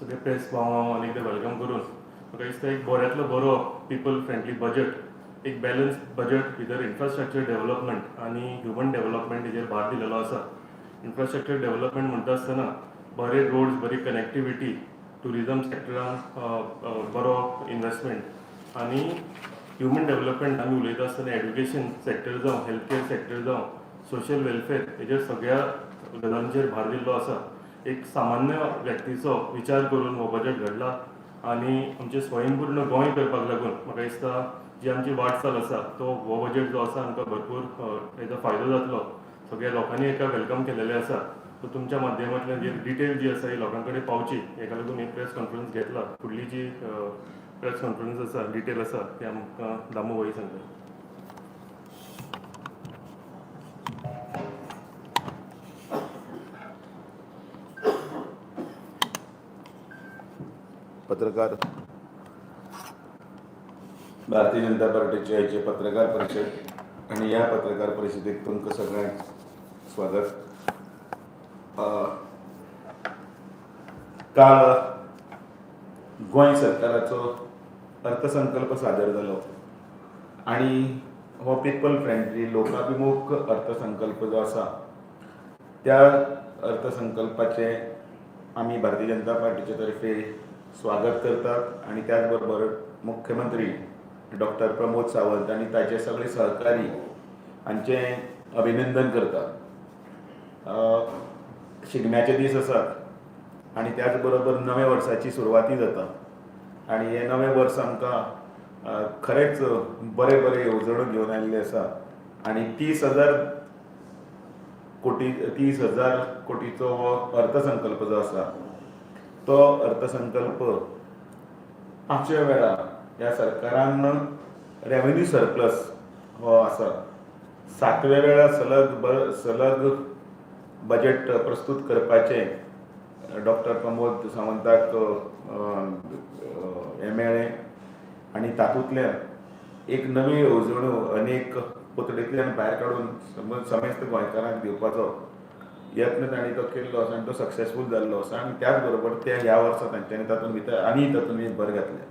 सगळे प्रेस भाव आनी एकदां welcome करून म्हाका दिसता एक बऱ्यांतलो बरो पिपल फ्रेंडली बजट, एक बॅलन्स बजट भितर इन्फ्रास्ट्रक्चर डेव्हलपमेंट आनी ह्युमन डेव्हलपमेंट हेजेर भार दिलेलो आसा. इन्फ्रास्ट्रक्चर डेव्हलपमेंट म्हणटा आसतना बरे रोड्स, बरी कनेक्टिविटी, ट्युरिजम सेक्टरान बरो इन्वेस्टमेंट आनी ह्युमन डेव्हलपमेंट आमी उलयता आसतना एड्युकेशन सेक्टर जावं, हेल्थ केअर सेक्टर जावं, सोशल वेलफेअर हेजेर सगळ्या गजालींचेर भार दिल्लो आसा. एक सामान्य व्यक्तीचो विचार करून हो बजट घडला आनी आमचें स्वयंपूर्ण गोंय करपाक लागून म्हाका दिसता जी आमची वाटचाल आसा तो हो बजट जो आसा आमकां भरपूर हेजो फायदो जातलो. सगळ्या लोकांनी हेका welcome केलेलें आसा. सो तुमच्या माध्यमांतल्यान जी डिटेल जी आसा ही लोकां कडेन पावची हेका लागून ही प्रेस कॉन्फरन्स घेतला. फुडली जी प्रेस कॉन्फरन्स आसा, डिटेल आसा ती आमकां दामू भाई सांगतले. पत्रकार भारतीय जनता पार्टीचे आयचे पत्रकार परिशद आनी ह्या पत्रकार परिशदेक तुमकां सगळ्यांक स्वागत. काल गोंय सरकाराचो अर्थसंकल्प सादर जालो आनी हो पिपल फ्रेंडली लोकाभिमुख अर्थसंकल्प जो आसा त्या अर्थसंकल्पाचें आमी भारतीय जनता पार्टीचे तर्फे स्वागत करतात आनी त्याच बरोबर मुख्यमंत्री डॉक्टर प्रमोद सावंत आनी ताचे सगळे सहकारी हांचें अभिनंदन करतात. शिगम्याचे दीस आसात आनी त्याच बरोबर नव्या वर्साची सुरवाती जाता आनी हें नवें वर्स आमकां खरेंच बरे बरे येवजण्यो घेवन आयिल्ले आसा आनी 30,000 कोटीचो हो अर्थसंकल्प जो आसा तो अर्थसंकल्प पांचव्या वेळा ह्या सरकारान रेवेन्यू सरप्लस हो आसा. सातव्या वेळा सलग बजेट प्रस्तूत करपाचें डॉक्टर प्रमोद सावंताक हें मेळ्ळें आनी तातूंतल्यान एक नवी येवजण्यो अनेक पोतडेंतल्यान भायर काडून समेस्त गोंयकारांक दिवपाचो यत्न तांणी तो केल्लो आसा आनी तो सक्सेसफूल जाल्लो आसा आनी त्याच बरोबर ते ह्या वर्सा तांच्यांनी तातूंत भितर आनी तातूंत भर घातल्या.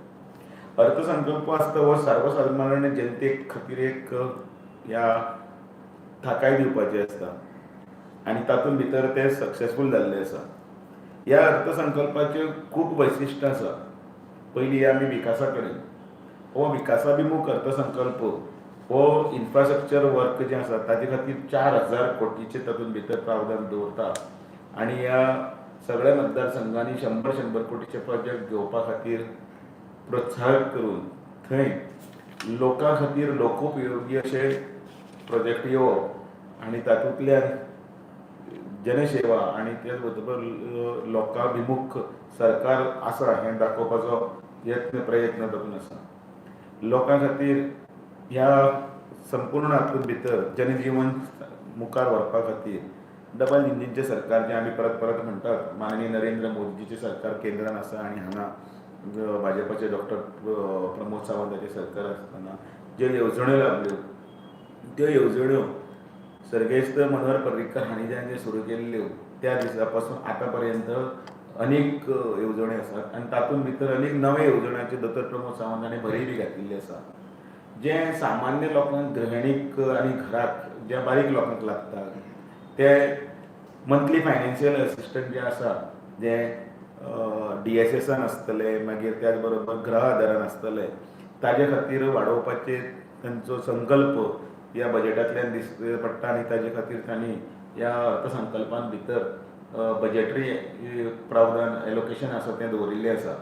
अर्थसंकल्प आसता हो सर्वसामान्य जनते खातीर एक ह्या थाकाय दिवपाची आसता आनी तातूंत भितर ते सक्सेसफूल जाल्ले आसा. ह्या अर्थसंकल्पाचे खूब वैशिश्ट आसा. पयलीं आमी विकासा कडेन, हो विकासाभिमुख अर्थसंकल्प हो इन्फ्रास्ट्रक्चर वर्क जें आसा ताजे खातीर 4,000 कोटीचे तातूंत भितर प्रावधान दवरता आनी ह्या सगळ्या मतदारसंघांनी 100-100 कोटीचे प्रोजेक्ट घेवपा खातीर प्रोत्साहन करून थंय लोकां खातीर लोकोपयोगी अशे प्रोजेक्ट येवप आनी तातूंतल्यान जनसेवा आनी त्याच बरोबर लोकाभिमुख सरकार आसा हें दाखोवपाचो यत्न प्रयत्न तातूंत आसा. लोकां खातीर ह्या संपूर्ण हातूंत भितर जनजीवन मुखार व्हरपा खातीर डबल इंजिनचें सरकार जें आमी परत परत म्हणटात, माननीय नरेंद्र मोदीजीचें सरकार केंद्रान आसा आनी हांगा भाजपाचे डॉक्टर प्रमोद सावंताचें सरकार आसतना ज्यो येवजण्यो लागल्यो त्यो येवजण्यो सर्गेस्त मनोहर पर्रीकर हांणी जेन्ना सुरू केल्ल्यो त्या दिसा पासून आतां पर्यंत अनेक येवजण्यो आसात आनी तातूंत भितर अनेक नव्या येवजण्यांचे दोतोर प्रमोद सावंत हांणी भरय बी घातिल्ली आसा. जें सामान्य लोकांक, गृहिणीक आनी घराक ज्या बारीक लोकांक लागता ते मंथली फायनान्शियल असिस्टंट जें आसा जें DSSान आसतलें, मागीर त्याच बरोबर गृह आदारान आसतलें, ताजे खातीर वाडोवपाचे तांचो संकल्प ह्या बजेटांतल्यान दिसता पडटा आनी ताजे खातीर तांणी ह्या अर्थसंकल्पान भितर बजेटरी प्रावधान एलोकेशन आसा तें दवरिल्लें आसा.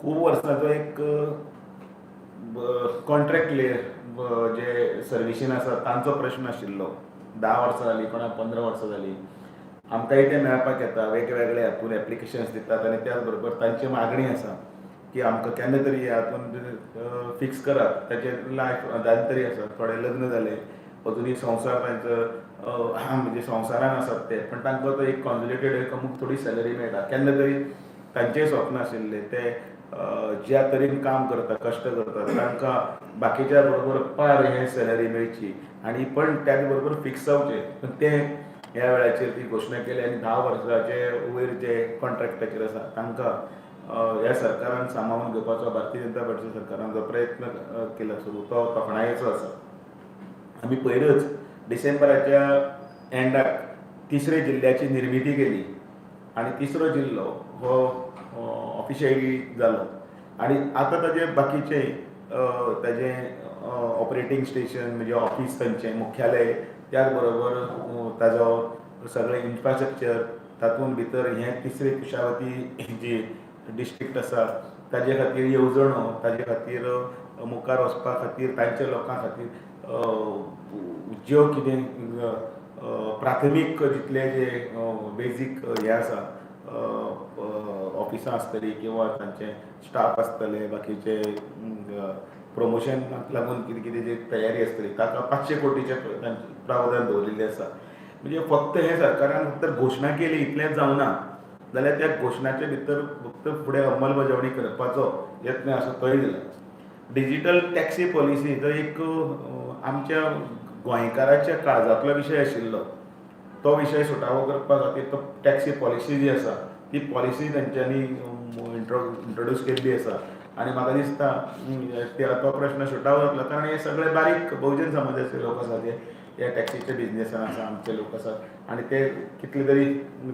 खूब वर्सांचो एक कॉन्ट्रॅक्ट जे सर्विसीन आसा तांचो प्रश्न आशिल्लो. 10 वर्सां जालीं, कोणाक 15 वर्सां जालीं, आमकांय तें मेळपाक येता. वेगवेगळे हातून एप्लिकेशन्स दितात आनी त्याच बरोबर तांची मागणी आसा की आमकां केन्ना तरी हातून फिक्स करात. ताचेर लायफ जावन तरी आसा, थोडे लग्न जाले, अजुनूय संवसार तांचो म्हणजे संवसारान आसात ते, पण तांकां तो एक कॉन्सोलिडेटेड एक अमूक थोडी सॅलरी मेळटा. केन्ना तरी तांचेय स्वप्न आशिल्लें ते ज्या तरेन काम करता, कश्ट करता, तांकां बाकीच्या बरोबर पार हे सॅलरी मेळची आनी पण त्याच बरोबर फिक्स जावचें. पण तें ह्या वेळाचेर ती घोशणा केली आनी 10 वर्साचे वयर जे कॉन्ट्रॅक्टाचेर आसा तांकां ह्या सरकारान सामावून घेवपाचो भारतीय जनता पार्टीच्या सरकारान जो प्रयत्न केला सुरू, तो तोखणायेचो आसा. आमी पयरच डिसेंबराच्या एंडाक तिसरे जिल्ल्याची निर्मिती केली आनी तिसरो जिल्लो हो ऑफिशियली जालो आनी आतां ताजे बाकीचे ताजें ऑपरेटींग स्टेशन म्हणजे ऑफीस, थंयचें मुख्यालय, त्याच बरोबर ताजो सगळें इन्फ्रास्ट्रक्चर, तातूंत भितर हें तिसरी कुशावती जी डिस्ट्रिक्ट आसा ताजे खातीर येवजणो, ताजे खातीर मुखार वचपा खातीर, तांच्या लोकां खातीर ज्यो कितें प्राथमीक जितले जे बेजीक हें आसा, ऑफिसां आसतलीं किंवा तांचे स्टाफ आसतले, बाकीचे प्रमोशनाक लागून कितें कितें जी तयारी आसतली, ताका 500 कोटीचें तांचें प्रावधान दवरिल्लें आसा. म्हणजे फक्त हें सरकारान फक्त घोशणा केली इतलेंच जावना, जाल्यार त्या घोशणाचे भितर फक्त फुडें अंमलबजावणी करपाचो यत्न आसा तोय दिला. डिजीटल टॅक्सी पॉलिसी तो एक आमच्या गोंयकाराच्या काळजांतलो विशय आशिल्लो. तो विशय सुटावो करपा खातीर तो टॅक्सी पॉलिसी जी आसा ती पॉलिसी तेंच्यांनी इंट्रोड्यूस केल्ली आसा आनी म्हाका दिसता तो प्रश्न सुटावो जातलो, कारण हे सगळे बारीक बहुजन समाजाचे लोक आसा जे ह्या टॅक्सीच्या बिजनेसान आसा, आमचे लोक आसात आनी ते कितले तरी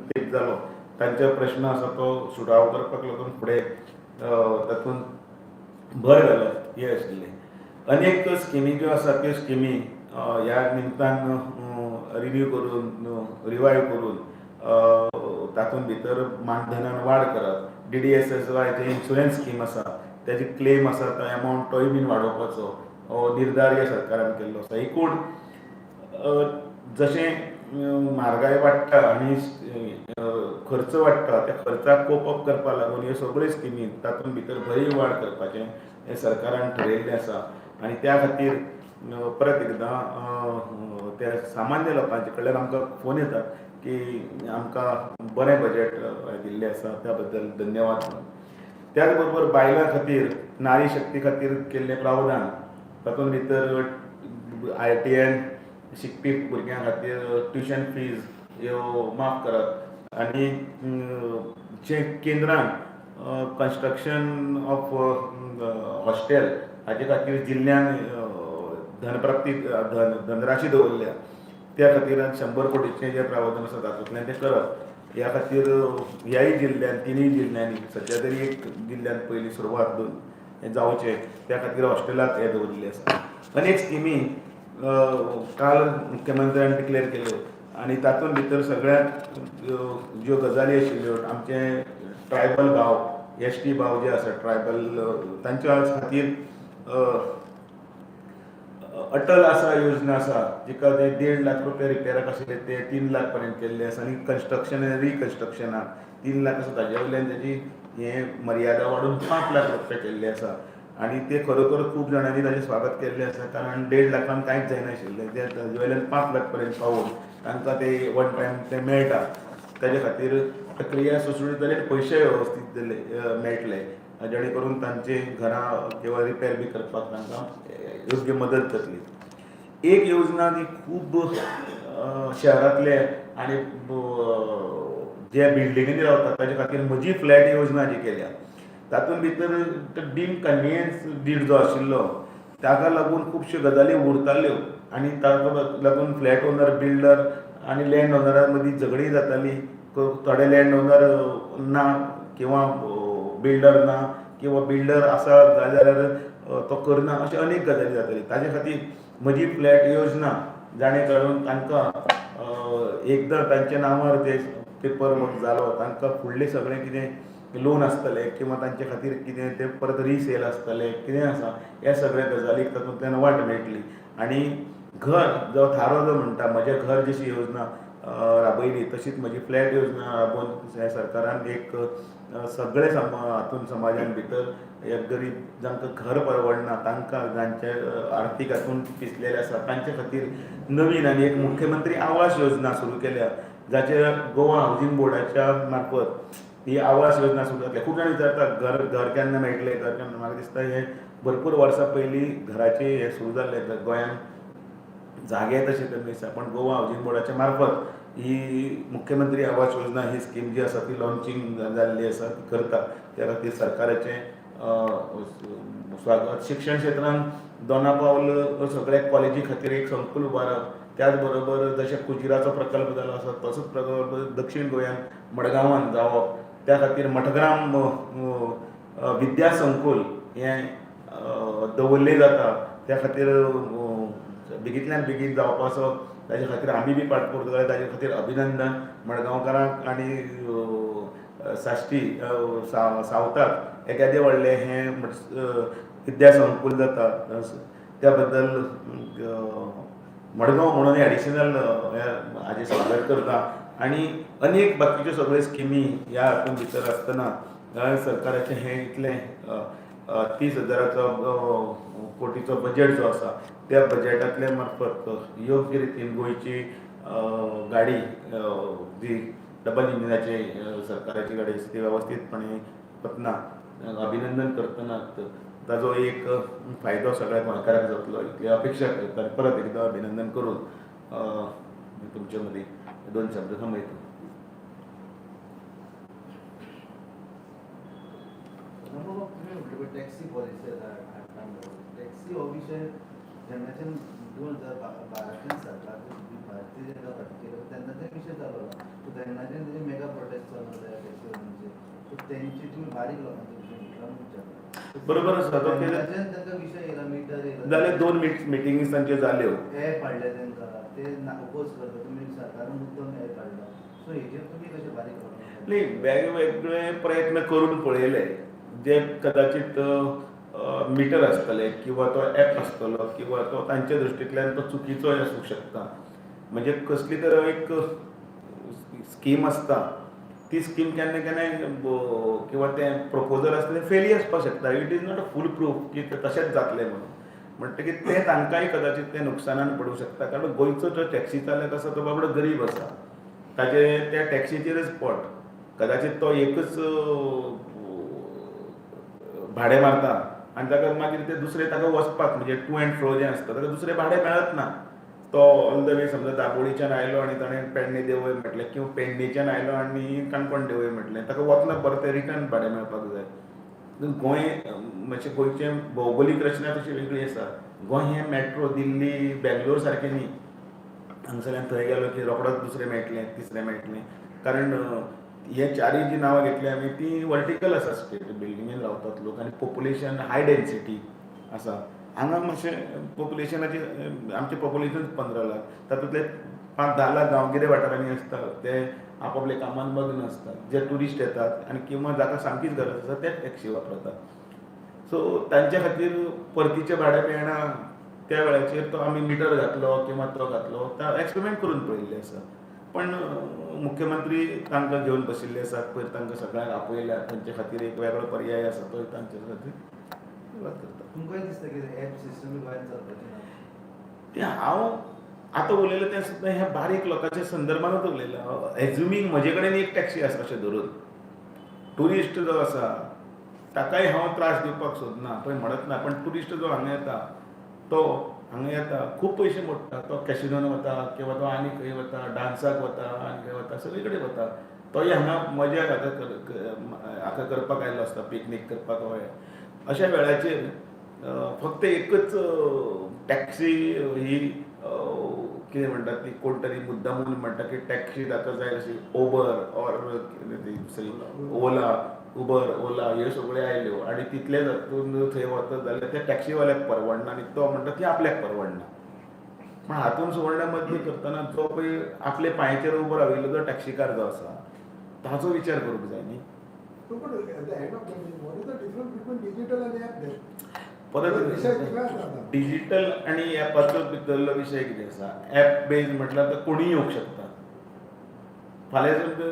तेंप जालो तांचे प्रश्न आसा तो सुटावो करपाक लागून फुडें तातूंत भर घालप हें आशिल्लें. अनेक स्किमी ज्यो आसा त्यो स्किमी ह्या निमतान रिव्यू करून, रिवायव करून तातूंत भितर मानधनान वाड करप, डीडीएसएसवाय जे इन्शुरन्स स्कीम आसा तेजे क्लेम आसा तो एमावंट तोय बीन वाडोवपाचो हो निर्धार ह्या सरकारान केल्लो आसा. एकूण जशें म्हारगाय वाडटा आनी खर्च वाडटा, त्या खर्चाक कोप अप करपा लागून ह्यो सगळ्यो स्किमी तातूंत भितर भरीव वाड करपाचें हें सरकारान ठरयल्लें आसा आनी त्या खातीर परत एकदां त्या सामान्य लोकांचे कडल्यान आमकां फोन येतात की आमकां बरें बजट दिल्लें आसा, त्या बद्दल धन्यवाद म्हणून. त्याच बरोबर बायलां खातीर, नारी शक्ती खातीर केल्लें प्रावधान, तातूंत भितर आयटीआयन शिकपी भुरग्यां खातीर ट्युशन फीज ह्यो माफ करप आनी जे केंद्रान कन्स्ट्रक्शन ऑफ हॉस्टेल हाजे खातीर जिल्ल्यान धनप्राप्ती धनराशी दवरल्या, त्या खातीर 100 कोटीचें जें प्रावधान आसा तातूंतल्यान तें करप, ह्या खातीर ह्याय जिल्ल्यांत, तिनूय जिल्ल्यांनी, सद्या तरी एक जिल्ल्यांत पयली सुरवात, दोन हें जावचें त्या खातीर हॉस्टेलाक हें दवरिल्लें आसा. अनेक स्किमी काल मुख्यमंत्र्यान डिक्लेअर केल्यो आनी तातूंत भितर सगळ्यांत ज्यो गजाली आशिल्ल्यो, आमचे ट्रायबल भाव, एसटी भाव जे आसा ट्रायबल, तांच्या खातीर अटल आसा योजना आसा, जिका ते 1.5 लाख रुपया रिपेराक आशिल्ले ते 3 लाख पर्यंत केल्ले आसा आनी कन्स्ट्रक्शन आनी रिकन्स्ट्रक्शनाक 3 लाख आसा ताजे वयल्यान तेजी हें मर्यादा वाडोवन 5 लाख रुपया केल्ले आसा आनी ते खरोखर खूब जाणांनी ताजें स्वागत केल्लें आसा, कारण 1.5 लाखान कांयच जायनाशिल्लें, ते ताजे वयल्यान 5 लाख पर्यंत पावोवन तांकां ते वन टायम ते मेळटा. ताजे खातीर प्रक्रिया सुसुळीत जाली आनी पयशे वेवस्थीत जाले, मेळटले, जेणे करून तांची घरां किंवा रिपेर बी करपाक तांकां योग्य मदत जातली. एक योजना ती खूब शहरांतले आनी जे बिल्डिंगेनी रावतात ताजे खातीर म्हजी फ्लॅट योजना जी केल्या, तातूंत भितर डीम कन्वियन्स did जो आशिल्लो ताका लागून खुबश्यो गजाली उरताल्यो आनी ताका लागून फ्लॅट ओनर, बिल्डर आनी लँड ओनरा मदीं झगडीं जातालीं. थोडे लँड ओनर ना किंवा बिल्डर ना किंवा बिल्डर आसा जाल्यार तो करना, अशे अनेक गजाली जाताली. ताजे खातीर म्हजी फ्लॅट योजना जाणे करून तांकां एकदां तांच्या नांवार ते पेपर वर्क जालो, तांकां फुडलें सगळें कितें लोन आसतलें किंवा तांचे खातीर कितें तें परत रिसेल आसतलें, कितें आसा, ह्या सगळ्या गजालीक तातूंतल्यान वाट मेळटली. आनी घर जो थारो जो म्हणटा, म्हजें घर जशी योजना राबयली तशीच म्हजी फ्लॅट योजना राबोवन ह्या सरकारान एक सगळे हातून समाजान भितर हे गरीब जांकां घर परवडना तांकां, जांचे आर्थीक हातून पिसलेले आसा तांचे खातीर नवीन आनी एक मुख्यमंत्री आवास योजना सुरू केल्या, जाचे गोवा हावजींग बोर्डाच्या मार्फत ही आवास योजना सुरू जातली. खूब जाण विचारतात, घर घर केन्ना मेळटलें, घर केन्ना? म्हाका दिसता हें भरपूर वर्सां पयलीं घराचें हें सुरू जाल्लें. गोंयांत जागे तशे कमी आसा, पण गोवा हावजींग बोर्डाच्या मार्फत ही मुख्यमंत्री आवास योजना ही स्कीम जी आसा ती लॉन्चिंग जाल्ली आसा, ती करता. त्या खातीर सरकाराचें स्वागत. शिक्षण क्षेत्रांत दोना पावल सगळ्या कॉलेजी खातीर एक संकुल उबारप, त्याच बरोबर जशें कुजिराचो प्रकल्प जालो आसा तसोच प्रकल्प दक्षीण गोंयांत मडगांवान जावप, त्या खातीर मठग्राम विद्या संकुल हें दवरलें जाता, त्या खातीर बेगींतल्यान बेगीन जावपाचो ताजे खातीर आमी बी पाठपुरावो जाल्यार ताजे खातीर अभिनंदन मडगांवकारांक आनी साश्टी सावथाक एकादें व्हडलें हें विद्या संकुल जाता त्या बद्दल मडगांव म्हणून एडिशनल हाजें स्वागत करता. आनी अनेक बाकीच्यो सगळ्यो स्किमी ह्या हातूंत भितर आसतना सरकाराचें हें इतलें 30,000 कोटीचो बजेट जो आसा त्या बजेटांतल्या मार्फत योग्य रितीन गोंयची गाडी जी डबल इंजिनाची सरकाराची गाडी आसा ती वेवस्थीतपणे वतना अभिनंदन करतना ताजो एक फायदो सगळ्या गोंयकारांक जातलो इतली अपेक्षा करता. परत एकदां अभिनंदन करून तुमचे मदीं दोन शब्द थांबयता. तुमी म्हटलें पळय टॅक्सी पॉलिसी हाडटा, टॅक्सी हो विशय जेन्नाच्यान 2012 सरकार भारतीय जनता पार्टी केलं तेन्नाच्यान विशय चालू जाला. सो तेन्नाच्यान तेजे मेगा प्रोटेस्ट चालू जाले टॅक्सी, सो तेंची तुमी बारीक लोकांचो विशय म्हटला म्हणून विचारता. बरोबर आसा. तो तेन्नाच्यान तांकां विशय येयला, मिटर येयला, जाले दोन मिटिंगी तांच्यो जाल्यो, एप हाडले तांकां, ते अपोज करता, तुमी सरकारान मुद्दम एप हाडला. सो हेजेर तुमी कशें बारीक लोकांक? न्ही, वेगवेगळे प्रयत्न करून पळयले जे कदाचित मिटर आसतले किंवा तो एप आसतलो किंवा तो तांच्या दृश्टींतल्यान तो चुकीचोय आसूंक शकता. म्हणजे कसली तर एक स्कीम आसता, ती स्कीम केन्ना केन्नाय किंवा तें प्रपोजल आसता तें फेली आसपाक शकता. It is not a full proof की तें तशेंच जातलें म्हणून. म्हणटकीर तें तांकांय कदाचित तें नुकसानान पडूंक शकता. कारण गोंयचो जो टॅक्सी चालक आसा तो बाबडो गरीब आसा, ताजें त्या टॅक्सीचेरच पोट, कदाचित तो एकच भाडें मारता आनी ताका मागीर ते दुसरें ताका वचपाक म्हणजे टू एंड फ्रो जें आसता ताका दुसरें भाडें मेळत ना. तो ऑल the way समजा दाबोळीच्यान आयलो आनी ताणें पेडणे देंवय म्हटलें किंवा पेडणेच्यान आयलो आनी काणकोण देंवय म्हटलें, ताका वतना परतें रिटर्न भाडें मेळपाक जाय. गोंय मातशें गोंयचें भौगोलीक रचना तशी वेगळी आसा. गोंय हें मेट्रो दिल्ली बेंगलोर सारकें न्ही, हांगसरल्यान थंय गेलो की रोखडोच दुसरें मेळटलें तिसरें मेळटलें. कारण हे चारय जी नांवां घेतली आमी ती वर्टिकल आसा, स्टेट बिल्डिंगेन रावतात लोक आनी पोपुलेशन हाय डेन्सिटी आसा. हांगा मातशें पोपुलेशनाचे आमचें पोपुलेशन 15 लाख, तातूंतले 5-10 लाख गांवगिरे वाठारांनी आसता, ते आपापले कामान मग्न आसतात, जे ट्युरिस्ट येतात आनी किंवा जाका सामकीच गरज आसा ते टॅक्सी वापरतात. सो तांच्या खातीर परतीचें भाडें मेळना त्या वेळाचेर तो आमी मिटर घातलो किंवा तो घातलो, तो एक्सपेरिमेंट करून पळयल्लें आसा. पण मुख्यमंत्री तांकां घेवन बशिल्ले आसात, पयर तांकां सगळ्यांक आपयल्या, तांचे खातीर एक वेगळो पर्याय आसा तो तांचे खातीर सुरवात करता. तुमकांय दिसता की एप सिस्टम गोंयांत चलपाची ना? तें हांव आतां उलयलें तें सुद्दां ह्या बारीक लोकांच्या संदर्भानूच उलयलां. एज्युमींग म्हजे कडेन एक टॅक्सी आसा अशें धरून ट्युरिस्ट जो आसा ताकाय हांव त्रास दिवपाक सोदना, पळय म्हणत ना, पण ट्युरिस्ट जो हांगा येता तो हांगा येता खूब पयशे मोडटा, तो कॅसिनोन वता किंवा तो आनी खंय वता, डांसाक वता, आनी खंय वता, सगळे कडेन वता. तोय हांगा मजा हाका करपाक आयिल्लो आसता, पिकनीक करपाक हय. अशा वेळाचेर फक्त एकच टॅक्सी ही कितें म्हणटात ती कोण तरी मुद्दामून म्हणटा की टॅक्सी ताका जाय अशी उबर ऑर कितें ती दुसरी ओला, उबर ओला ह्यो सगळ्यो आयल्यो आनी तितले हातून थंय वता जाल्यार त्या टॅक्सीवाल्याक परवडना आनी तो म्हणटा ती आपल्याक परवडना. पूण हातून सुवर्णा मध्य करतना जो पळय आपल्या पांयाचेर उबो राविल्लो जो टॅक्सीकार जो आसा ताचो विचार करूंक जाय न्ही. No, but at the end of the day, what is the difference between digital and app then? परत विशय वेगळो आसा आतां. डिजिटल आनी एपाचो भितरलो विशय कितें आसा, एप बेज म्हटल्यार आतां कोणूय येवंक शकता. फाल्यां समजा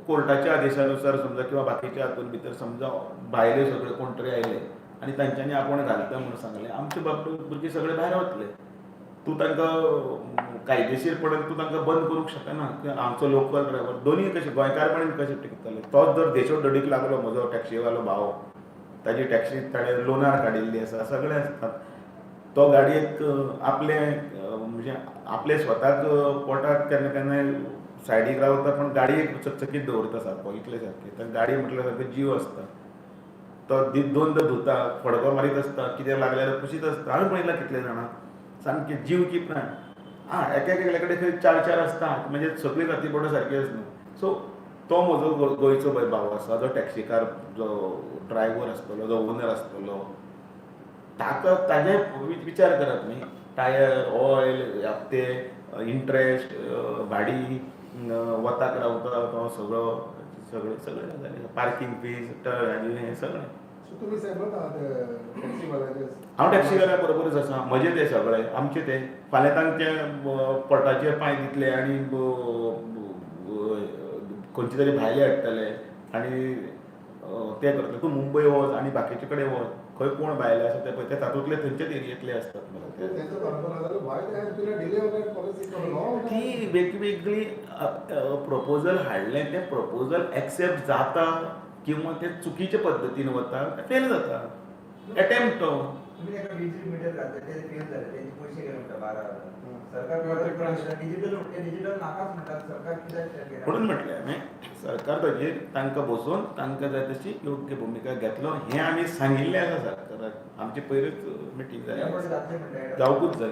कोर्टाच्या आदेशानुसार समजा किंवा बाकीच्या हातून भितर समजा भायले सगळे कोण तरी आयले आनी तांच्यांनी आपूण घालता म्हणून सांगलें, आमचे बाबतींत भुरगीं सगळे भायर वतले. तूं तांकां कायदेशीरपणान तूं तांकां बंद करूंक शकना. आमचो लोकल ड्रायव्हर दोनूय कशें गोंयकारपणान कशें टिकतले? तोच जर देशोधडीक लागलो म्हजो टॅक्सीवालो भाव, ताजी टॅक्सी ताणें लोनार काडिल्ली आसा, सगळें आसता, तो गाडयेक आपलें म्हणजे आपले स्वताक पोटाक केन्ना केन्नाय सायडीक रावता, पण गाडयेक चकचकीत दवरता सारको, इतले सारकें. तर गाडी म्हटल्यार सारको जीव आसता, तो दीस दोनदा धुता, फडको मारीत आसता, कितें लागलें जाल्यार पुशीत आसता. हांवें पळयलां कितले जाणां सामकें जीव की प्राण. आं, एक एकल्या कडेन खंय चार चार आसता, म्हणजे सगळीं राती बोटां सारकी आसना. सो तो म्हजो गोंयचो भाव आसा, जो टॅक्सीकार, जो ड्रायव्हर आसतलो, जो ओनर आसतलो, ताका ताजे विचार करात न्ही. टायर, ऑयल, हप्ते, इंट्रस्ट, भाडी, वताक रावता तो सगळो, सगळें सगळें गजाली, पार्कींग फीज, हें सगळें. सो तुमी सहमत आहात टॅक्सीवाल्याचे? हांव टॅक्सीकारा बरोबरच आसा. म्हजे ते सगळे आमचे ते फाल्यां तांचे पोटाचेर पांय दितले आनी खंयचे तरी भायले हाडटले आनी ते करतले. तूं मुंबय वच आनी बाकीचे कडेन वच, खंय कोण भायले आसा ते पळय, ते तातूंतले थंयचेच एरियेंतले आसतात. ते तेंचो बरोबर आसा, why they have been delay on that policy for long? ती वेगवेगळी प्रपोजल हाडलें, तें प्रपोजल एक्सेप्ट जाता किंवा ते चुकीचे पद्दतीन वता, फेल जाता एटेम्प्ट तो. तुम्ही एका डिजिटल मीटर घातले, ते फेल झाले, त्यांचे पैसे गेले म्हणटा 12,000. सरकार परत डिजिटल, डिजिटल नाकाच म्हणटात, सरकार कित्याक घेना? म्हणून म्हटलें हांवें, सरकार ताजेर तांकां बसोवन तांकां जाय तशी योग्य भुमिका घेतलो हें आमी सांगिल्लें आसा सरकाराक. आमचे पयरूच मिटींग हे फावटी जाली. जातलें म्हणटा. जावकूच जाय,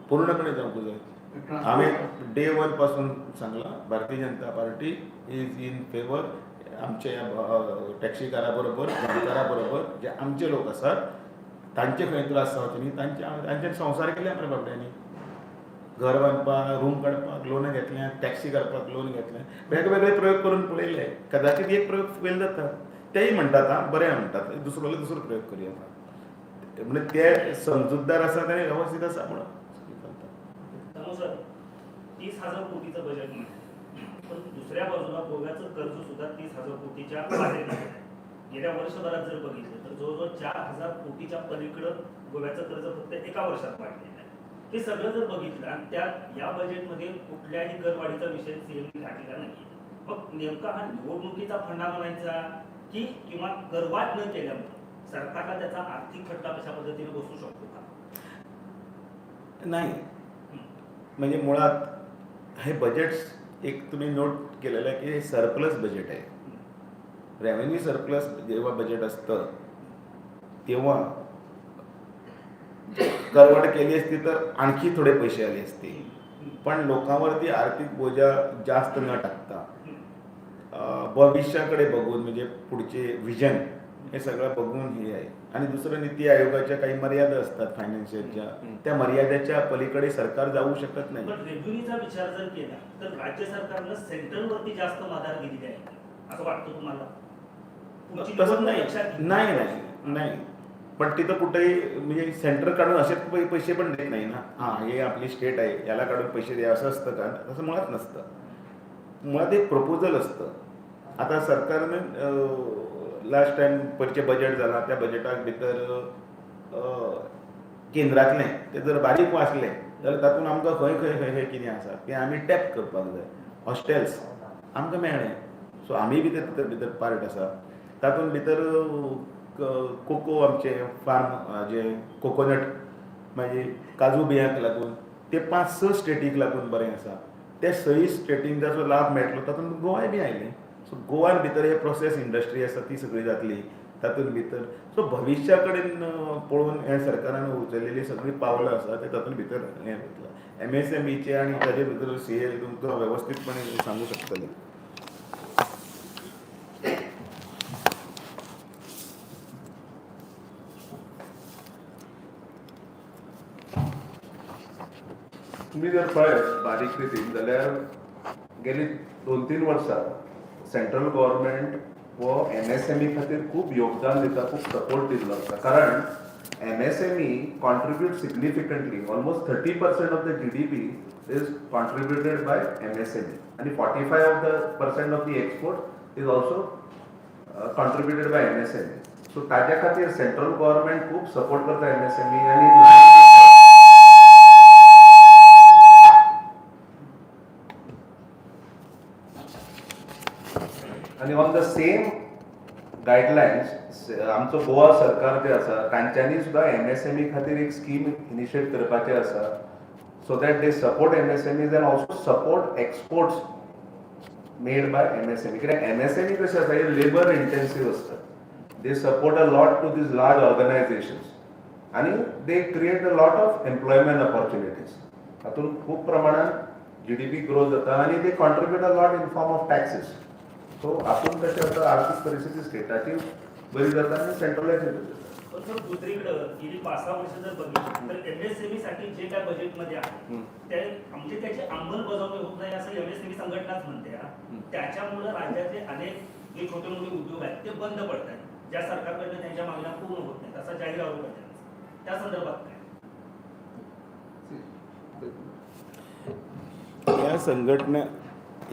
पूर्णपणे जावंकूच जाय. हांवें डे वन पासून सांगलां, Bharatiya Janata Party is in favour आमचे ह्या टॅक्सीकारा बरोबर, गोंयकारा बरोबर, जे आमचे लोक आसात तांचे खंय त्रास जावचे न्ही, तांचे तांचे संवसार केले मरे बाबड्यांनी. घर बांदपाक, रूम काडपाक लोन घेतलें, टॅक्सी काडपाक लोन घेतलें, वेगवेगळे प्रयोग करून पळयले. कदाचित एक प्रयोग फेल जाता, तेय म्हणटात आं बरें म्हणटात, दुसरो जाल्यार दुसरो प्रयोग करुया. म्हणजे ते समजूतदार आसात आनी वेवस्थीत आसा म्हणून चलता. सर, 30,000 कोटीचं बजेट म्हटलं, पण दुसऱ्या बाजूला गोव्याचं कर्ज सुद्धा 30,000 कोटीच्या बाहेर गेलेलं आहे. गेल्या वर्षभरात जर बघितलं तर जवळजवळ 4,000 कोटीच्या पलीकडं गोव्याचं कर्ज फक्त एका वर्षात वाढलेलं आहे. हे सगळं जर बघितलं आणि त्यात या बजेटमध्ये कुठल्याही करवाढीचा विषय सीएमने घातलेला नाही, मग नेमका हा निवडणुकीचा फंडा म्हणायचा की किंवा करवाढ न केल्यामुळे सरकारला त्याचा आर्थिक फटका कशा पद्धतीने बसू शकतो का? नाही, म्हणजे मुळात हे बजेट्स एक तुम्ही नोट केलेलं आहे की हे सरप्लस बजेट आहे. रेव्हेन्यू सरप्लस जेव्हा बजेट असतं तेव्हा करवाढ केली असती तर आणखी थोडे पैसे आले असते, पण लोकांवरती आर्थिक बोजा जास्त न टाकता भविष्याकडे बघून, म्हणजे पुढचे विजन हे सगळं बघून हे आहे. आणि दुसरं, नीती आयोगाच्या काही मर्यादा असतात फायनान्शियलच्या, त्या मर्यादेच्या पलीकडे सरकार जाऊ शकत नाही. पण रेव्हेन्यूचा विचार जर केला तर राज्य सरकारनं सेंट्रलवरती जास्त माघार दिलेली आहे असं वाटतं तुम्हाला? पुढची तसं निवडणूक नाही, लक्षात घेतली. नाही नाही नाही, पण तिथं कुठेही म्हणजे सेंटर काढून असे पैसे पण देत नाही ना. हां, हे आपली स्टेट आहे, याला काढून पैसे द्या असं असतं का? तसं मुळात नसतं. मुळात एक प्रपोजल असतं. आता सरकारने लास्ट टायम पयरचें बजेट जाला, त्या बजेटाक भितर केंद्रांतलें तें जर बारीक वाचलें जाल्यार तातूंत आमकां खंय खंय खंय खंय कितें आसा तें आमी टॅप करपाक जाय. हॉस्टेल्स आमकां मेळ्ळें, सो आमी बी भितर भितर पार्ट आसा तातूंत भितर. कोको आमचे फार्म जे कोकोनट, मागीर काजू बियांक लागून ते 5-6 स्टेटीक लागून बरें आसा. ते सय स्टेटींक जाचो लाभ मेळटलो तातूंत गोवाय बी आयलें. सो गोवान भितर हे प्रोसेस इंडस्ट्री आसा ती सगळी जातली तातूंत भितर. सो भविश्या कडेन पळोवन हे सरकारान उचललेली सगळीं पावलां आसा ते तातूंत भितर हें जातलें. एमएसएमईचे आनी ताजे भितर सीए तुमकां वेवस्थीतपणे सांगू शकतले. तुमी जर पळयत बारीक रितीन जाल्यार गेली 2-3 वर्सां सेंट्रल गव्हर्मेंट हो एमएसएमई खातीर खूब योगदान दिता, खूब सपोर्ट दिल्लो आसा. कारण MSME contribute significantly, almost 30% of the GDP is contributed by MSME आनी 45 of the percent of the export is also contributed by MSME. So ताज्या खातीर सेंट्रल गव्हर्मेंट खूब सपोर्ट करता एमएसएमई आनी ऑन the same guidelines आमचो गोवा सरकार जे आसा तांच्यांनी सुद्दां एमएसएमई खातीर एक स्कीम इनिशिएट करपाचें आसा. so that they support MSMEs and also support exports made by MSME. कित्याक एमएसएमई कशें आसा, हे लेबर इंटेन्सीव आसता. They support a lot to these large organizations आनी they create a lot of employment opportunities. हातूंत खूब प्रमाणात जीडीपी ग्रोथ जाता आनी they contribute a lot in form of taxes. So हातूंत कशें जाता, आर्थीक परिस्थिती स्टेटाची बरी जाता आनी सेंट्रलाची बरी जाता. पण सर, दुसरीकडं गेली 5-6 वर्ष जर बघितलं तर एमएसएमई साठी जे काय बजेटमध्ये आहे ते म्हणजे त्याची अंमलबजावणी होत नाही असं एमएसएमई संघटनाच म्हणते हा. त्याच्यामुळे राज्यातले अनेक जे छोटे मोठे उद्योग आहेत ते बंद पडत आहेत, ज्या सरकारकडनं त्यांच्या मागण्या पूर्ण होत नाहीत असा जाहीर आरोप आहे त्यांचा. त्या संदर्भात काय?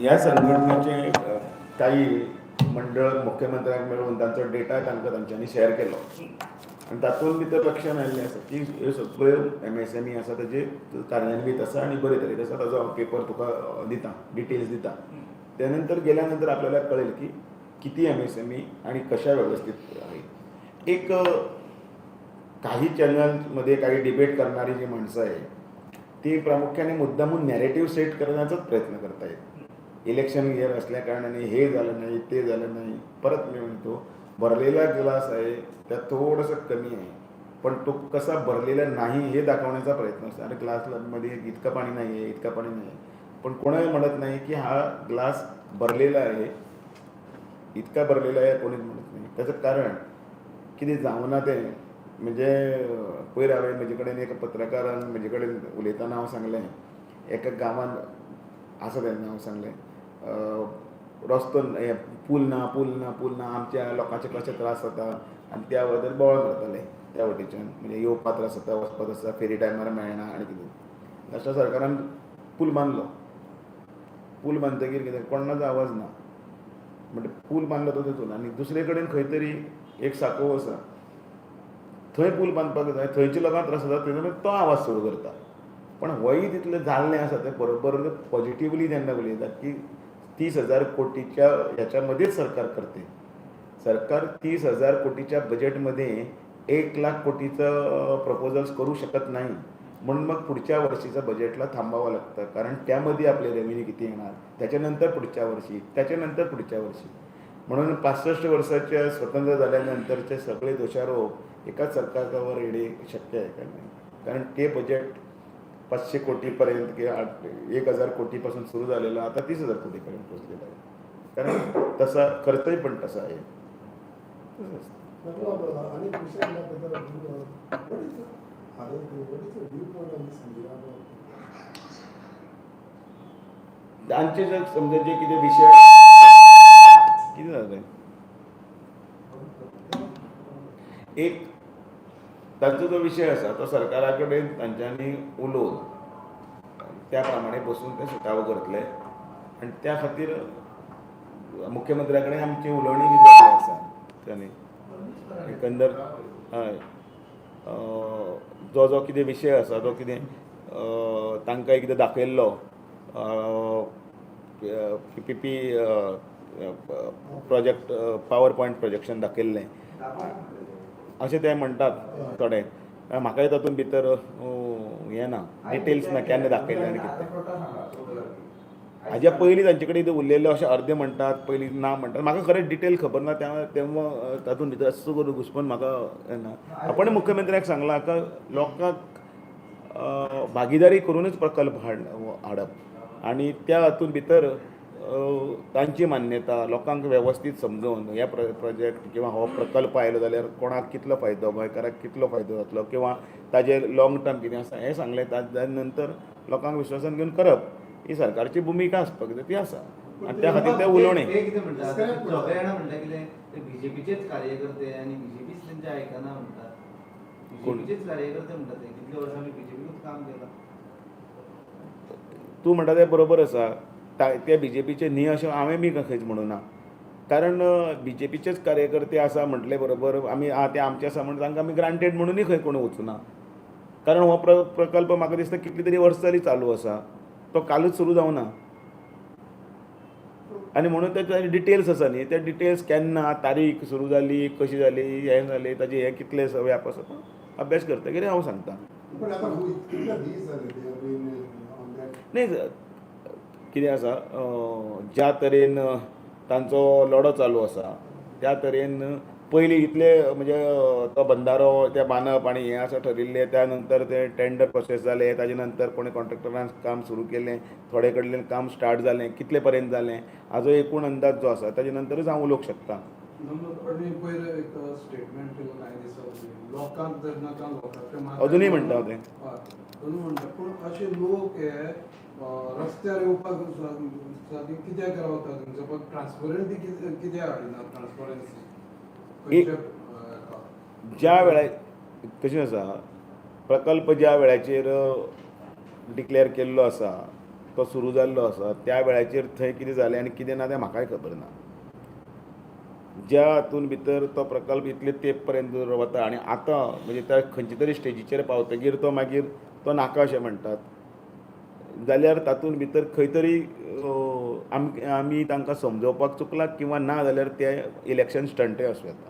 या संघटनेचे काही मंडळ मुख्यमंत्र्यांक मेळून तांचो डेटा तांकां तांच्यांनी शेअर केलो आनी तातूंत भितर लक्षांत आयिल्लें आसा की ह्यो सगळ्यो एमएसएमई आसा ताजे कार्यान्वीत आसा आनी बरे तरेन आसा. ताजो हांव पेपर तुका दिता, डिटेल्स दिता. त्यानंतर गेल्यानंतर आपल्याला कळेल की किती एमएसएमई आणि कशा व्यवस्थित आहेत. एक काही चॅनल्समध्ये काही डिबेट करणारी जी माणसं आहेत ती प्रामुख्याने मुद्दामून नॅरेटिव्ह सेट करण्याचाच प्रयत्न करतायत. इलेक्शन इयर असल्या कारणाने हे झालं नाही, ते झालं नाही. परत मी म्हणतो, भरलेला ग्लास आहे त्यात थोडंसं कमी आहे, पण तो कसा भरलेला नाही हे दाखवण्याचा प्रयत्न असतो. अरे, ग्लासमध्ये इतकं पाणी नाही आहे, इतकं पाणी नाही आहे, पण कोणाही म्हणत नाही की हा ग्लास भरलेला आहे, इतका भरलेला आहे, कोणीच म्हणत नाही. त्याचं कारण कितें जावना तें म्हणजे पयर हांवें म्हजे कडेन एका पत्रकारान म्हजे कडेन उलयतना हांव सांगलें, एका गांवांत आसा तेन्ना हांव सांगलें, रस्तो हें पूल ना, पूल ना, पूल ना, आमच्या लोकांचे कशे त्रास जाता आनी त्या बद्दल बोवाळ करताले त्या वटेच्यान, म्हणजे येवपा त्रास जाता, वचपा त्रास जाता, फेरी टायमार मेळना आनी कितें. लास्टा सरकारान पूल बांदलो. पूल बांदतकीर कितें, कोणाचो आवाज ना. म्हणटा पूल बांदलो तो तितून आनी दुसरे कडेन खंय तरी एक सांकव आसा, थंय पूल बांदपाक जाय, थंयच्या लोकांक त्रास जाता, थंय तो आवाज सुरू करता. पण होय तितलें जाल्लें आसा तें बरोबर पॉजिटिवली जेन्ना उलयतात की 30,000 कोटीच्या ह्याच्यामध्येच सरकार करते. सरकार 30,000 कोटीच्या बजेटमध्ये 1 लाख कोटीचं प्रपोजल्स करू शकत नाही, म्हणून मग पुढच्या वर्षीचं बजेटला थांबावं लागतं, कारण त्यामध्ये आपले रेव्हेन्यू किती येणार, त्याच्यानंतर पुढच्या वर्षी, त्याच्यानंतर पुढच्या वर्षी. म्हणून 65 वर्षाच्या स्वतंत्र झाल्यानंतरचे सगळे दोषारोप एकाच सरकारवर येणे शक्य आहे का? नाही. कारण ते बजेट 500 कोटीपर्यंत किंवा 1000 कोटीपासून सुरू झालेलं आता 30,000 कोटीपर्यंत पोहोचलेलं आहे, कारण तसा खर्चही पण तसा आहे. तसं असतं. मतलब अनेक विषय बद्दल, what is the what is the viewpoint on this Mira? तांचे जर समजा जे कितें विशय कितें जालें, एक तांचो जो विशय आसा तो सरकारा कडेन तांच्यांनी उलोवन त्या प्रमाणे बसून ते सुटावो करतले आनी त्या खातीर मुख्यमंत्र्या कडेन आमची उलोवणी बी जाल्ली आसा. तांणी एकंदर हय जो जो कितें विशय आसा तो कितें तांकां एकदां दाखयल्लो PPP project, power point projection दाखयल्लें अशें ते म्हणटात थोडे. म्हाकाय तातूंत भितर हें ना, डिटेल्स ना, केन्ना दाखयल्लें आनी कितें. हाज्या पयलीं तांचे कडेन कितें उलयल्लें अशें अर्दें म्हणटात, पयलीं ना म्हणटात. म्हाका खरें डिटेल खबर ना. त्या तेव्हा तातूंत भितर असो करून घुसपून म्हाका हें ना. आपण मुख्यमंत्र्याक सांगलां, आतां लोकांक भागिदारी करूनच प्रकल्प हाडप आनी त्या हातूंत भितर तांची मान्यता लोकांक वेवस्थीत समजोवन हे प्रोजेक्ट किंवा हो प्रकल्प आयलो जाल्यार कोणाक कितलो फायदो, गोंयकाराक कितलो फायदो जातलो किंवा ताजे लॉंग टर्म कितें आसा हें सांगलें. ताज्या नंतर लोकांक विश्वासान घेवन करप ही सरकारची भुमिका आसपाक जाय, ती आसा आनी त्या खातीर तें उलोवणें. ते कितें म्हणटा, सगळे जाणां म्हणटा कितें ते बीजेपीचेच कार्यकर्ते आनी बीजेपीच तेंचे आयकना म्हणटा. कोण? बीजेपीचेच कार्यकर्ते म्हणटा ते, कितले वर्सां आमी बीजेपीकूच काम केलां. तूं म्हणटा तें बरोबर आसा. ते बीजेपीचे न्ही अशें हांवें बी खंयच म्हणूं ना, कारण बीजेपीचेच कार्यकर्ते आसा म्हटले बरोबर आमी आं ते आमचे आसा म्हण तांकां आमी ग्रांटेड म्हणुनूय खंय कोण वचूना, कारण हो प्रकल्प म्हाका दिसता कितली तरी वर्सां जालीं चालू आसा, तो कालूच सुरू जावना. आनी म्हणून ते डिटेल्स आसा न्ही, ते डिटेल्स केन्ना तारीख सुरू जाली, कशी जाली, हें जालें, ताजें हें कितलें व्याप आसा तो अभ्यास करतकीर हांव सांगता. पण आता कितले दीस जाले, they have been न्ही, कितें आसा, ज्या तरेन तांचो लढो चालू आसा त्या तरेन पयलीं इतले म्हणजे तो बंदारो ते बांदप आनी हें आसा ठरिल्लें, त्या नंतर ते टेंडर प्रोसेस जाले, ताजे नंतर कोणी कॉन्ट्रॅक्टरान काम सुरू केलें, थोडे कडल्यान काम स्टार्ट जालें, कितले पर्यंत जालें हाजो एकूण अंदाज जो आसा ताजे नंतरच हांव उलोवंक शकता. आनी पयर एक स्टेटमेंट केलो कांय दिसां पयलीं, लोकांक जर नाका लोकांच्या माथ्यार अजुनूय म्हणटा हांव तें. हय, अजून म्हणटा, पूण अशे लोक हे रस्त्यार येवपाक सारकें कित्याक रावता तुमचो? पण ट्रान्सपरन्सी कित्याक हाडिना? ट्रान्सपरन्सी खंयच्या हेका? ज्या वेळा कशें आसा, प्रकल्प ज्या वेळाचेर डिक्लेर केल्लो आसा, तो सुरू जाल्लो आसा, त्या वेळाचेर थंय कितें जालें आनी कितें ना तें म्हाकाय खबर ना. ज्या हातून भितर तो प्रकल्प इतले तेंप पर्यंत वता आनी आतां म्हणजे त्या खंयच्या तरी स्टेजीचेर पावतगीर तो मागीर तो नाका अशें म्हणटात जाल्यार तातूंत भितर खंय तरी आमी तांकां समजोवपाक चुकला किंवा ना जाल्यार ते इलेक्शन स्टंटय आसूं येता.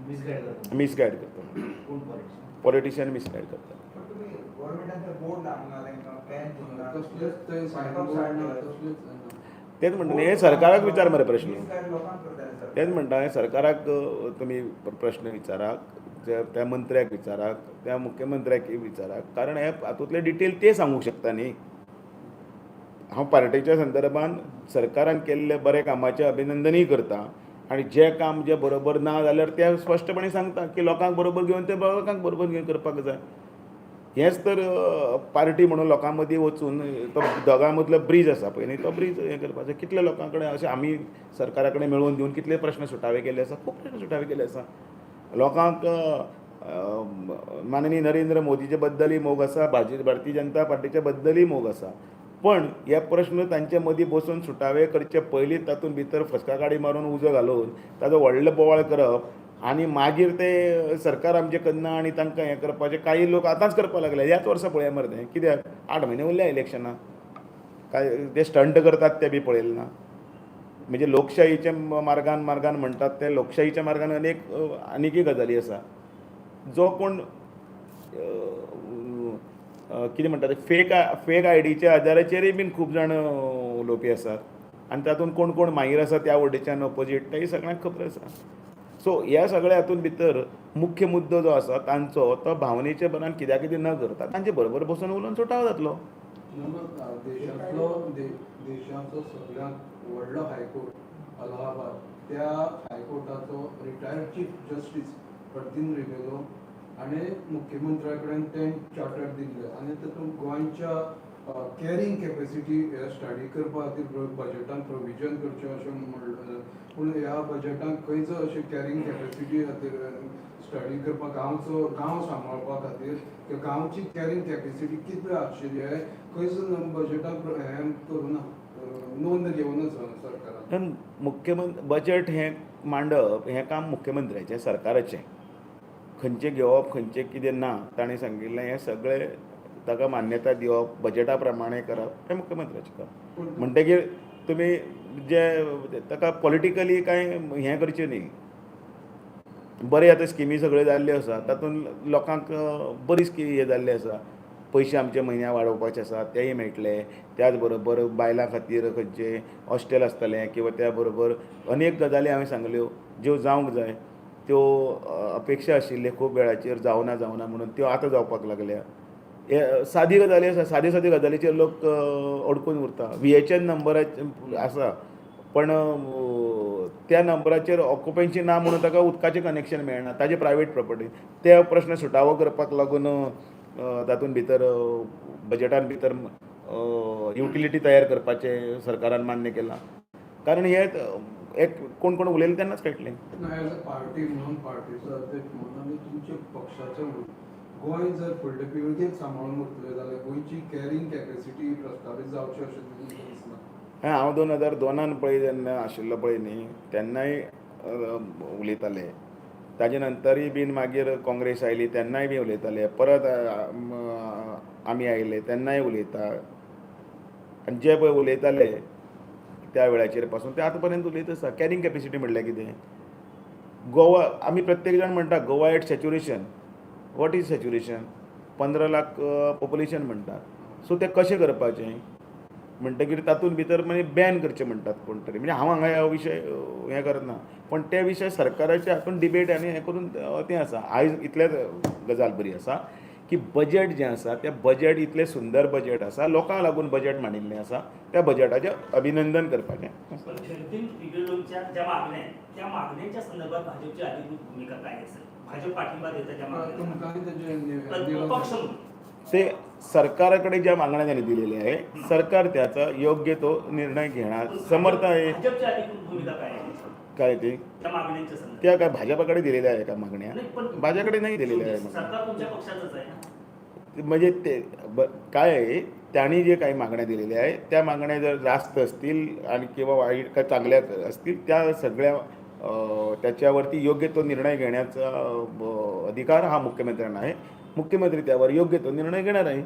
मिसगायड करता. मिसगायड करता. कोण? पॉलिटिशियन? पॉलिटिशियन मिसगायड करता. पण तुमी गव्हर्मेंटान बोर्ड लावंक ना तांकां, पॅन दिवंक ना? कसलेच थंय सायन बोर्ड ना, कसलेच ना. तेच म्हणटा न्ही, हें सरकाराक विचार मरे प्रश्न. मिसगायड लोकांक करताले सरकार. तेच म्हणटा, हें सरकाराक तुमी प्रश्न विचारात, त्या मंत्र्याक विचारात, त्या मुख्यमंत्र्याक विचारात, कारण हे हातूंतले डिटेल ते सांगूंक शकता न्ही. हांव पार्टेच्या संदर्भान सरकारान केल्ले बरें कामाचें अभिनंदनूय करता आनी जें काम जें बरोबर ना जाल्यार तें स्पश्टपणे सांगता की लोकांक बरोबर घेवन तें लोकांक बरोबर घेवन करपाक जाय. हेंच तर पार्टी म्हणून लोकां मदीं वचून तो दोगां मदलो ब्रीज आसा पळय न्ही, तो ब्रीज हें करपाचें. कितले लोकां कडेन अशें आमी सरकारा कडेन मेळोवन दिवन कितले प्रश्न सुटावे केल्ले आसा, खूब प्रश्न सुटावे केल्ले आसा. लोकांक माननीय नरेंद्र मोदीचे बद्दलय मोग आसा, भारतीय जनता पार्टीच्या बद्दलय मोग आसा, पण हे प्रश्न तांचे मदीं बसून सुटावे करचे पयलीं तातूंत भितर फस्का काडी मारून उजो घालून ताजो व्हडलो बोवाळ करप आनी मागीर ते सरकार आमचें करना आनी तांकां हें करपाचें कांय लोक आतांच करपाक लागले. ह्याच वर्सा पळया मरे तें, कित्याक 8 म्हयने उरल्या इलेक्शनाक, काय ते स्टंट करतात ते बी पळयलें ना. म्हणजे लोकशाहीच्या मार्गान मार्गान म्हणटात ते लोकशाहीच्या मार्गान अनेक आनीकय गजाली आसा. जो कोण कितें म्हणटा ते फेक आयडीच्या आदाराचेरय बीन खूब जाण उलोवपी आसात आनी तातूंत कोण कोण मागीर आसा त्या वटेच्यान ऑपोजीट तेय सगळ्यांक खबर आसा. सो ह्या सगळ्या हातूंत भितर मुख्य मुद्दो जो आसा तांचो तो भावनेच्या बरान कित्याक कितें न करता तांचे बरोबर बसून उलोवन सुटावो जातलो. देशांतलो देशाचो सगळ्यांत व्हडलो हायकोर्ट अलाहाबाद, त्या हायकोर्टाचो retired chief justice Putin Rebelo हाणें मुख्यमंत्र्या कडेन 10 चार्टर दिल्ले आनी तातूंत गोंयच्या कॅरिंग कॅपेसिटी स्टडी करपा खातीर बजेटान प्रोविजन करचें अशें म्हणलें, पूण ह्या बजेटान खंयच अशें कॅरिंग कॅपेसिटी खातीर स्टडी करपाक गांवचो गांव सांबाळपा खातीर किंवा गांवची कॅरिंग कॅपेसिटी कितली आशिल्ली हें खंयच बजेटान हें करूं ना, नोंद घेवना सरकारान. मुख्यमंत्री बजेट हें मांडप हें काम मुख्यमंत्र्याचें, सरकाराचें. खंयचें घेवप खंयचें कितें ना ताणें सांगिल्लें हें सगळें ताका मान्यता दिवप, बजेटा प्रमाणें करप हें मुख्यमंत्र्याचें काम. म्हणटगीर तुमी जे ताका पॉलिटिकली कांय हें करचें न्ही. बरें आतां स्किमी सगळ्यो जाल्ल्यो आसा, तातूंत लोकांक बरी स्की हें जाल्ली आसा, पयशे आमचे म्हयन्या वाडोवपाचे आसा तेय मेळटले, त्याच बरोबर बायलां खातीर खंयचें हॉस्टेल आसतलें किंवा त्या बरोबर अनेक गजाली हांवें सांगल्यो ज्यो जावंक जाय त्यो अपेक्षा आशिल्ल्यो खूब वेळाचेर जावना जावना म्हणून त्यो आतां जावपाक लागल्या. हे सादी गजाली आसा, सादी सादी गजालीचेर लोक अडकून उरता. VHN नंबराचेर आसा पण त्या नंबराचेर ऑक्युपन्सी ना म्हणून ताका उदकाचें कनेक्शन मेळना, ताजें प्रायवेट प्रोपर्टी. ते प्रश्न सुटावो करपाक लागून तातूंत भितर बजेटान भितर युटिलिटी तयार करपाचें सरकारान मान्य केलां. कारण हे एक कोण कोण उलयले तेन्नाच कळटलें. ना, एज अ पार्टी म्हणून, पार्टीचो अध्यक्ष म्हणून आनी तुमच्या पक्षाचें म्हणून गोंय जर फुडले पिळगेक सांबाळून उरतलें जाल्यार गोंयची कॅरिंग कॅपेसिटी प्रस्तावीत जावची अशें तुमकां दिसना? हांव 2002 पळय जेन्ना आशिल्लो पळय न्ही तेन्नाय उलयताले, ताजे नंतरूय बीन मागीर काँग्रेस आयली तेन्नाय बी उलयताले, परत आमी आयले तेन्नाय उलयता आनी जे पळय उलयताले त्या वेळाचेर पासून ते आतां पर्यंत उलयत आसा. कॅरिंग कॅपेसिटी म्हणल्यार कितें? गोवा आमी प्रत्येक जाण म्हणटा Goa at saturation. What is saturation? 15 lakh population म्हणटा. सो तें कशें करपाचें म्हणटकीर तातूंत भितर मागीर बॅन करचें म्हणटात कोण तरी. म्हणजे हांव हांगा हो विशय हें करना, पण ते विशय सरकाराचे हातून डिबेट आनी हें करून तें आसा. आयज इतलेंच गजाल बरी आसा की बजट जें आसा तें बजट इतलें सुंदर बजट आसा, लोकांक लागून बजट मांडिल्लें आसा, त्या बजटाचें अभिनंदन करपाचें. पण झेडपीन रिबेलोच्या ज्या मागण्या आहेत त्या मागण्यांच्या संदर्भात भाजपची अधिकृत भूमिका काय असेल? भाजप पाठिंबा देतं त्या मागण्यांना? तुमकांय तेजें पण पक्ष म्हणून ते सरकाराकडे ज्या मागण्या त्यांनी दिलेल्या आहे, सरकार त्याचा योग्य तो निर्णय घेणार समर्थ आहे. भाजपची अधिकृत भूमिका काय आहे काय ते त्या मागण्यांच्या संदर्भात? त्या काय भाजपाकडे दिलेल्या आहे का मागण्या? नाही, पण भाजपाकडे नाही दिलेल्या आहे मागण्या. सरकार तुमच्या पक्षाचंच आहे ना. म्हणजे ते काय आहे, त्यांनी जे काही मागण्या दिलेल्या आहेत त्या मागण्या जर रास्त असतील आणि किंवा वाईट का चांगल्या असतील, त्या सगळ्या त्याच्यावरती योग्य तो निर्णय घेण्याचा अधिकार हा मुख्यमंत्र्यांना आहे. मुख्यमंत्री त्यावर योग्य तो निर्णय घेणार आहे.